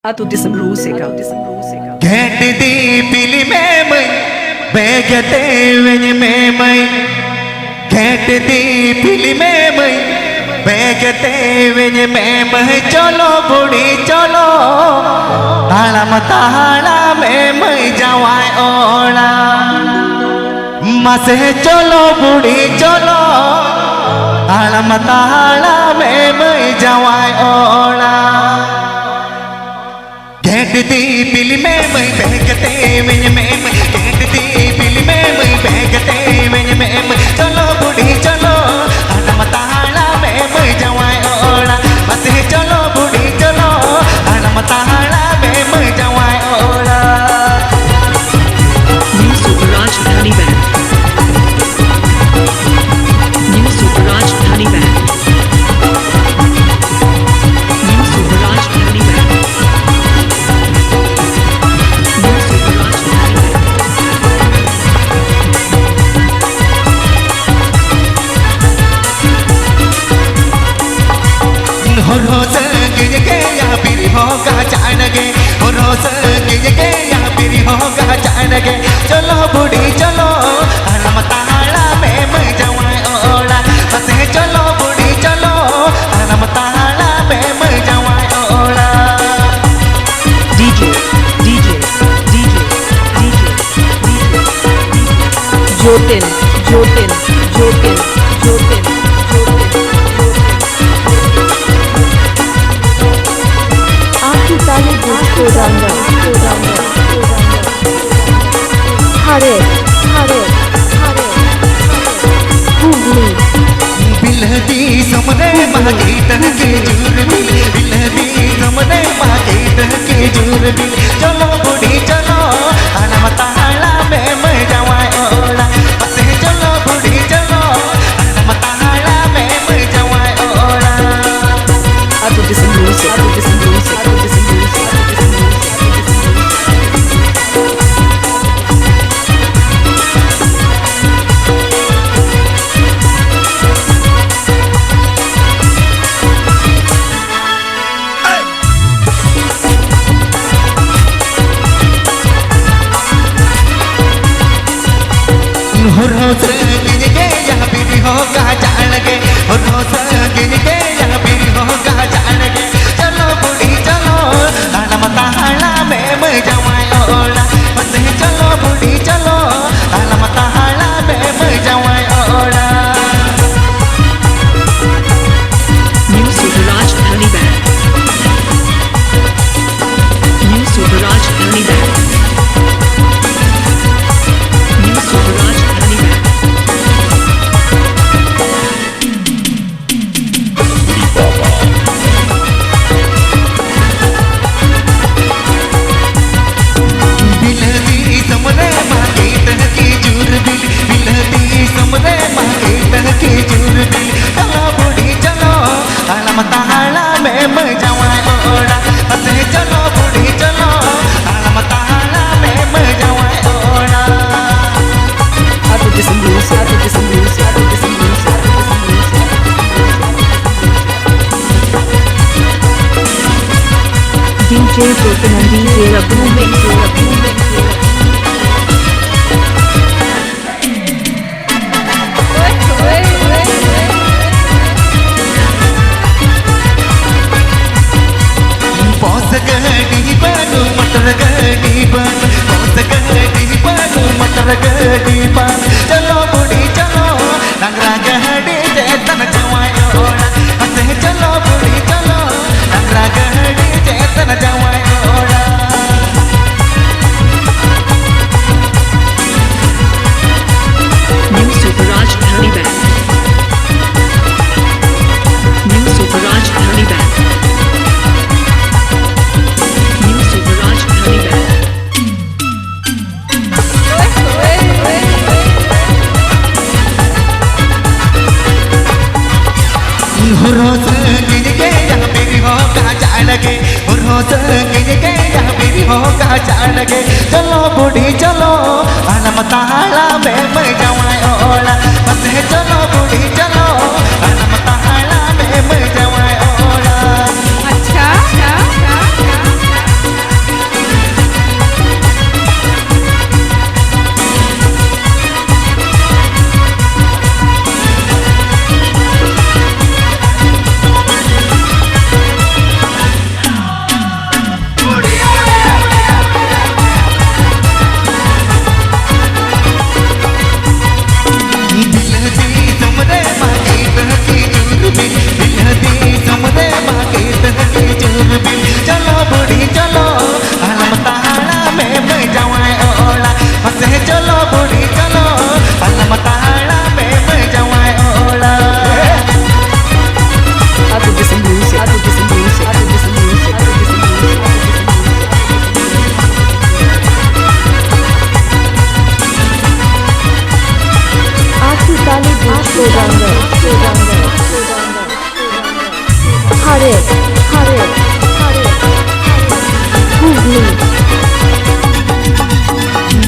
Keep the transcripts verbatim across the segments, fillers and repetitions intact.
ᱟᱹᱛᱩ ᱫᱤᱥᱚᱢ ᱨᱩ ᱥᱮᱠᱟ᱾ ᱜᱷᱮᱸᱴ ᱫᱤᱯᱤᱞ ᱢᱮ ᱢᱟᱹᱭ, ᱵᱮᱜᱮᱛᱮ ᱣᱮᱧ ᱢᱮ ᱢᱟᱹᱭ᱾ ᱜᱷᱮᱸᱴ ᱫᱤᱯᱤᱞ ᱢᱮ ᱢᱟᱹᱭ, ᱵᱮᱜᱮᱛᱮ ᱣᱮᱧ ᱢᱮ ᱢᱟᱹᱭ᱾ ᱪᱚᱞᱚ ᱵᱩᱰᱷᱤ ᱪᱚᱞᱚ, ᱛᱟᱲᱟᱢ ᱛᱟᱲᱟᱢ ᱮ ᱢᱟᱹᱭ ᱡᱟᱶᱟᱭ ᱚᱲᱟᱜ᱾ ᱢᱟᱥᱮ ᱪᱚᱞᱚ ᱵᱩᱰᱷᱤ ᱪᱚᱞᱚ, ᱛᱟᱲᱟᱢ ᱛᱟᱲᱟᱢ ᱮ ᱢᱟᱹᱭ ᱡᱟᱶᱟᱭ ᱚᱲᱟᱜ᱾ ᱜᱷᱮᱸᱴ ᱫᱤᱯᱤᱞ ᱢᱮ ᱢᱟᱹᱭ, ᱵᱮᱜᱮᱛᱮ ᱣᱮᱧ ᱢᱮ ᱢᱟᱹᱭ᱾ ᱜᱷᱮᱸᱴ ᱫᱤᱯᱤᱞ ᱢᱮ ᱢᱟᱹᱭ, ᱵᱮᱜᱮᱛᱮ ᱣᱮᱧ ᱢᱮ ᱢᱟᱹᱭ᱾ ᱪᱚᱞᱚ ᱵᱩᱰᱷᱤ ᱪᱚᱞᱚ, ᱛᱟᱲᱟᱢ ᱛᱟᱲᱟᱢ ᱮ ᱢᱟᱹᱭ ᱡᱟᱶᱟᱭ ᱚᱲᱟᱜ᱾ ᱢᱟᱥᱮ ᱪᱚᱞᱚ ᱵᱩᱰᱷᱤ ᱪᱚᱞᱚ, ᱛᱟᱲᱟᱢ ᱛᱟᱲᱟᱢ ᱮ ᱢᱟᱹᱭ ᱡᱟᱶᱟᱭ ᱚᱲᱟᱜ᱾ New Super Rajdhani Band. New Super Rajdhani Band. New Super Rajdhani Band. New Super Rajdhani Band. ᱦᱚᱨᱚ ᱥᱟᱺᱜᱤᱧ ᱜᱮᱭᱟ ᱵᱤᱨ ᱦᱚᱸ ᱜᱟᱡᱟᱲ ᱜᱮ, ᱦᱚᱨᱚ ᱥᱟᱺᱜᱤᱧ ᱜᱮᱭᱟ ᱵᱤᱨ ᱦᱚᱸ ᱜᱟᱡᱟᱲ ᱜᱮ᱾ ᱪᱚᱞᱚ ᱵᱩᱰᱷᱤ ᱪᱚᱞᱚ, ᱛᱟᱲᱟᱢ ᱛᱟᱲᱟᱢ ᱮ ᱢᱟᱹᱭ ᱡᱟᱶᱟᱭ ᱚᱲᱟᱜ᱾ ᱢᱟᱥᱮ ᱪᱚᱞᱚ ᱵᱩᱰᱷᱤ ᱪᱚᱞᱚ, ᱛᱟᱲᱟᱢ ᱛᱟᱲᱟᱢ ᱮ ᱢᱟᱹᱭ ᱡᱟᱶᱟᱭ ᱚᱲᱟᱜ᱾ DJ, DJ, DJ, DJ, DJ, DJ. ᱡᱳᱛᱮᱱ, ᱡᱳᱛᱮᱱ, ᱡᱳᱛᱮᱱ, ᱡᱳᱛᱮᱱ, ᱡᱳᱛᱮᱱ, ᱡᱳᱛᱮᱱ᱾ ᱟᱛᱩ ᱛᱟᱞᱮ ᱫᱩᱥᱠᱚ ᱨᱟᱝᱜᱟ, ᱨᱟᱝᱜᱟ, ᱨᱟᱝᱜᱟ᱾ ᱦᱟᱨᱮ, ᱦᱟᱨᱮ, ᱦᱟᱨᱮ, ᱦᱟᱨᱮ᱾ ᱦᱩᱜᱽᱞᱤ᱾ ᱵᱤᱞᱟᱹᱛᱤ ᱥᱚᱢᱚᱭ ᱢᱟ ᱠᱤᱛᱟᱹ ᱠᱷᱤᱡᱩᱨ ᱵᱤᱞ, ᱵᱤᱞᱟᱹᱛᱤ ᱥᱚᱢᱚᱭ ᱢᱟ ᱠᱤᱛᱟᱹ ᱠᱷᱤᱡᱩᱨ ᱵᱤᱞ᱾ ᱪᱚᱞᱚ ᱵᱩᱰᱷᱤ ᱪᱚᱞᱚ, ᱛᱟᱲᱟᱢ ᱛᱟᱲᱟᱢ ᱮ ᱢᱟᱹᱭ ᱡᱟᱶᱟᱭ ᱚᱲᱟᱜ᱾ ᱢᱟᱥᱮ ᱪᱚᱞᱚ ᱵᱩᱰᱷᱤ ᱪᱚᱞᱚ, ᱛᱟᱲᱟᱢ ᱛᱟᱲᱟᱢ ᱮ ᱢᱟᱹᱭ ᱡᱟᱶᱟᱭ ᱚᱲᱟᱜ᱾ ᱟᱹᱛᱩ ᱫᱤᱥᱚᱢ ᱨᱩ ᱥᱮ, ᱟᱹᱛᱩ ᱫᱤᱥᱚᱢ ᱨᱩ ᱥᱮ, ᱟᱹᱛᱩ ᱫᱤᱥᱚᱢ ᱨᱩ ᱥᱮ, ᱟᱹᱛᱩ ᱫᱤᱥᱚᱢ ᱨᱩ ᱥᱮ, ᱟᱹᱛᱩ ᱫᱤᱥᱚᱢ ᱨᱩ ᱥᱮ᱾ ᱦᱚᱨᱦᱚ ᱥᱟᱺᱜᱤᱧ ᱜᱮᱭᱟ ᱵᱤᱨ ᱦᱚᱸ ᱜᱟᱡᱟᱲ ᱜᱮ, ᱦᱚᱨᱦᱚ ᱥᱟᱺᱜᱤᱧ ᱜᱮᱭᱟ ᱵᱤᱨ ᱦᱚᱸ ᱜᱟᱡᱟᱲ ᱜᱮ᱾ ᱪᱚᱞᱚ ᱵᱩᱰᱷᱤ ᱪᱚᱞᱚ, ᱛᱟᱲᱟᱢ ᱛᱟᱲᱟᱢ ᱮᱢ ᱡᱟᱶᱟᱭ ᱚᱲᱟᱜ᱾ ᱢᱟᱥᱮ ᱪᱚᱞᱚ ᱵᱩᱰᱷᱤ ᱪᱚᱞᱚ, ᱛᱟᱲᱟᱢ ᱛᱟᱲᱟᱢ ᱮᱢ ᱡᱟᱶᱟᱭ ᱚᱲᱟᱜ᱾ New Superraj Honey Bag. New Superraj Honey Bag. New Superraj Honey Bag. ᱵᱤᱞᱟᱹᱛᱤ ᱫᱤᱥᱚᱢ ᱨᱮ ᱢᱟᱜᱮ ᱛᱟᱦᱮᱸ ᱠᱷᱤᱡᱩᱨ ᱵᱤᱞᱤ, ᱵᱤᱞᱟᱹᱛᱤ ᱫᱤᱥᱚᱢ ᱨᱮ ᱢᱟᱜᱮ ᱛᱟᱦᱮᱸ ᱠᱷᱤᱡᱩᱨ ᱵᱤᱞᱤ᱾ ᱪᱚᱞᱚ ᱵᱩᱰᱷᱤ ᱪᱚᱞᱚ, ᱛᱟᱲᱟᱢ ᱛᱟᱲᱟᱢ ᱮᱢ ᱡᱟᱶᱟᱭ ᱚᱲᱟᱜ᱾ ᱢᱟᱥᱮ ᱪᱚᱞᱚ ᱵᱩᱰᱷᱤ ᱪᱚᱞᱚ, ᱛᱟᱲᱟᱢ ᱛᱟᱲᱟᱢ ᱮᱢ ᱡᱟᱶᱟᱭ ᱚᱲᱟᱜ᱾ ᱟᱹᱛᱩ ᱫᱤᱥᱚᱢ ᱵᱞᱩᱡᱽ, ᱟᱹᱛᱩ ᱫᱤᱥᱚᱢ ᱵᱞᱩᱡᱽ, ᱟᱹᱛᱩ ᱫᱤᱥᱚᱢ ᱵᱞᱩᱡᱽ, ᱟᱹᱛᱩ ᱫᱤᱥᱚᱢ ᱵᱞᱩᱡᱽ᱾ DJ Jyotinandin J Rabu, J Rabu, J Rabu. Bose ᱜᱟᱹᱰᱤ ᱵᱟᱹᱱᱩᱜ, ᱢᱚᱴᱚᱨ ᱜᱟᱹᱰᱤ ᱵᱟᱹᱱᱩᱜ, ᱵᱚᱥ ᱜᱟᱹᱰᱤ ᱵᱟᱹᱱᱩᱜ, ᱢᱚᱴᱚᱨ ᱜᱟᱹᱰᱤ ᱵᱟᱹᱱᱩᱜ᱾ ᱪᱚᱞᱚ ᱵᱩᱰᱷᱤ ᱪᱚᱞᱚ, ᱰᱟᱝᱨᱟ ᱜᱟᱹᱰᱤ ᱪᱮᱛᱟᱱ ᱡᱟᱶᱟᱭ ᱚᱲᱟᱜ᱾ ᱟᱥᱮ ᱪᱚᱞᱚ ᱵᱩᱰᱷᱤ ᱪᱚᱞᱚ, ᱰᱟᱝᱨᱟ ᱜᱟᱹᱰᱤ ᱪᱮᱛᱟᱱ ᱡᱟᱶᱟᱭ ᱚᱲᱟᱜ᱾ New Superraj Honey Bag. New Superraj Honey Bag. New Superraj Honey Bag. ᱦᱚᱨᱦᱚ ᱥᱟᱺᱜᱤᱧ ᱜᱮᱭᱟ ᱵᱤᱨ ᱦᱚᱸ ᱜᱟᱡᱟᱲ ᱜᱮ, ᱦᱚᱨᱦᱚ ᱥᱟᱺᱜᱤᱧ ᱜᱮᱭᱟ ᱵᱤᱨ ᱦᱚᱸ ᱜᱟᱡᱟᱲ ᱜᱮ᱾ ᱪᱚᱞᱚ ᱵᱩᱰᱷᱤ ᱪᱚᱞᱚ, ᱛᱟᱲᱟᱢ ᱛᱟᱲᱟᱢ ᱮᱢ ᱡᱟᱶᱟᱭ ᱚᱲᱟᱜ᱾ ᱢᱟᱥᱮ ᱪᱚᱞᱚ ᱵᱩᱰᱷᱤ ᱪᱚᱞᱚ, ᱛᱟᱲᱟᱢ ᱛᱟᱲᱟᱢ ᱮᱢ ᱡᱟᱶᱟᱭ ᱚᱲᱟᱜ᱾ ᱟᱪᱪᱷᱟ᱾ New Superraj Honey Bag.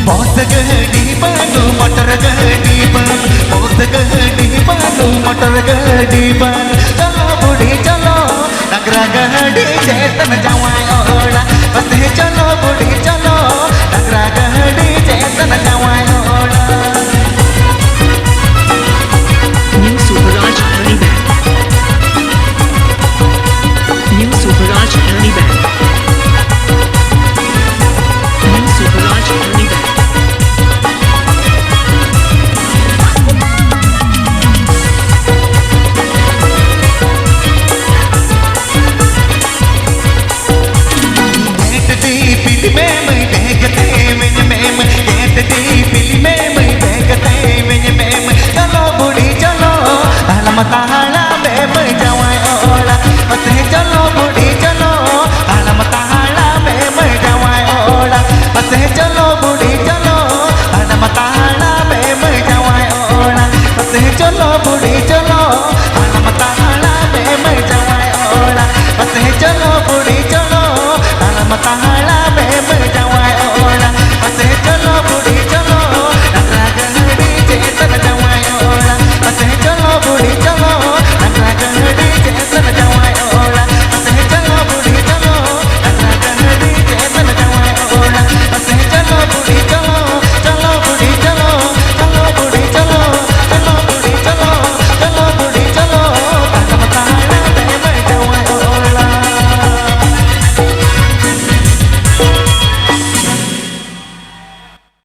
Bose ᱜᱟᱹᱰᱤ ᱵᱟᱹᱱᱩᱜ ᱢᱚᱴᱚᱨ ᱜᱟᱹᱰᱤ ᱵᱟᱹᱱᱩᱜ, ᱵᱚᱥ ᱜᱟᱹᱰᱤ ᱵᱟᱹᱱᱩᱜ ᱢᱚᱴᱚᱨ ᱜᱟᱹᱰᱤ ᱵᱟᱹᱱᱩᱜ, ᱪᱚᱞᱚ ᱵᱩᱰᱷᱤ ᱪᱚᱞᱚ, ᱰᱟᱝᱨᱟ ᱜᱟᱹᱰᱤ ᱪᱮᱛᱟᱱ ᱡᱟᱶᱟᱭ